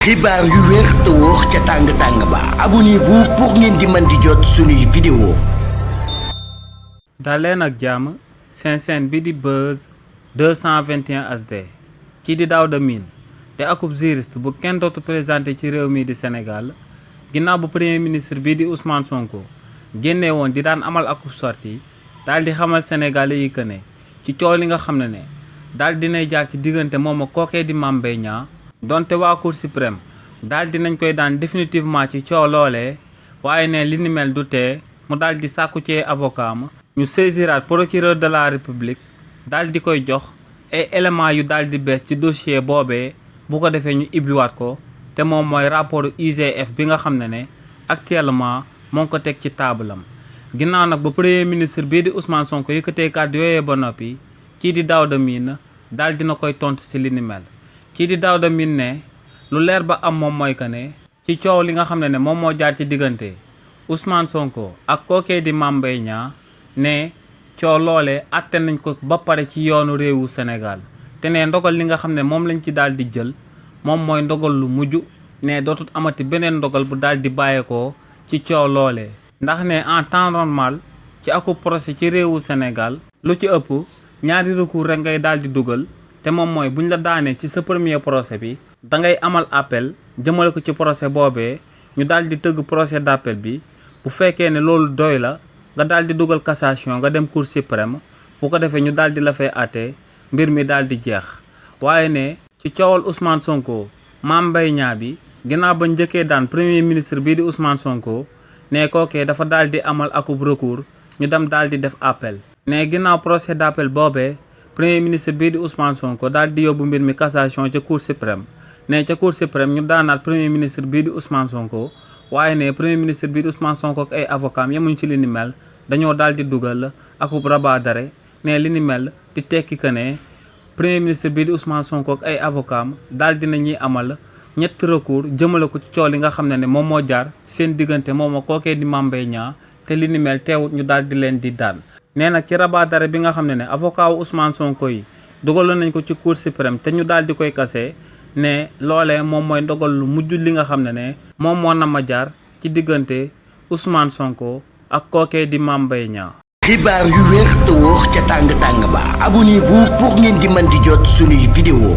xibaar yu wér te wóor ca tàng ba abonnez-vous pour ngeen di mën di jot suñuy vidéo. daleen ak jàmm seen bi di Buzz 221 HD kii di Daouda Mine te akub juriste bu kenn dootu présenté ci réew mi di Sénégal ginnaaw bu premier ministre bi di Ousmane Sonko génnee woon di daan amal akub sortie daal di xamal Sénégalais yi que ne ci coow li nga xam ne daal dinay jaar ci diggante moom ak kookee di Mame Mbaye Niang donte waa Cour suprême daal dinañ koy daan définitivement ci coow loolee waaye ne li ni mel du tee mu daal di sàkku ci avocat ma ñu saisiraat procureur de la république daal di koy jox ay éléments yu daal di bees ci dossier boobee bu ko defee ñu ibbiwaat ko te moom mooy rapport IGF bi nga xam ne actuellement moo ngi ko teg ci taabalam. ginnaaw nag ba premier ministre bii di Ousmane Sonko yëkkatee kàddu yooyee ba noppi kii di Daouda Mine daal dina koy tontu ci li ni mel. kii di Daouda Mine ne lu leer ba am moom mooy que ne ci coow li nga xam ne moom moo jaar ci diggante Ousmane Sonko ak kookee di Mame Mbaye Niang ne coow loolee àtte nañ ko ba pare ci yoonu réewu Sénégal te ne ndogal li nga xam ne moom lañ ci daal di jël moom mooy ndogal lu mujj ne dootut amati beneen ndogal bu daal di bàyyeekoo ci coow loolee. ndax ne en temps normal ci akub procès ci réewu Sénégal lu ci ëpp ñaari recours rek ngay daal di dugal te moom mooy buñ la daanee ci sa premier procès bi da ngay amal appel jëmale ko ci procès boobee ñu daal di tëgg procès d'appel bi bu fekkee ne loolu doy la nga daal di dugal cassation nga dem Cour suprême bu ko defee ñu daal di la fay àtte mbir mi daal di jeex. waaye ne ci coowal Ousmane Sonko Mame Mbaye Niang bi ginnaaw ba njëkkee daan premier ministre bii di Ousmane Sonko ne kookee dafa daal di amal akub recours ñu dem daal di def appel. ne ginnaaw procès d'appel boobee premier ministre bii di Ousmane Sonko daal di yóbbu mbir mi cassation ca Cour suprême ne ca Cour suprême ñu daanaat premier ministre bii di Ousmane Sonko waaye ne premier ministre bii di Ousmane Sonko ak ay avocats yemuñ ci li ni mel dañoo daal di dugal akub rabat d'arrêt ne li ni mel di tekki que ne premier ministre bii di Ousmane Sonko ak ay avocats daal di nañuy amal ñetti recours jëmale ko ci coow li nga xam ne moom moo jaar seen diggante moom ak kookee di Mame Mbaye Niang te li ni mel teewut ñu daal di leen di daan. nee nag ci rabat d'arrêt bi nga xam ne avocat wu Ousmane Sonko yi dugaloon nañ ko ci Cour suprême te ñu daal di koy kase ne loolee moom mooy ndogal lu mujj li nga xam ne moom moo na ma jaar ci diggante Ousmane Sonko ak kookee di Mame Mbaye Niang. xibaar yu wér te wóor ca tàng ba abonnez-vous pour ngeen di mën di jot suñuy vidéo.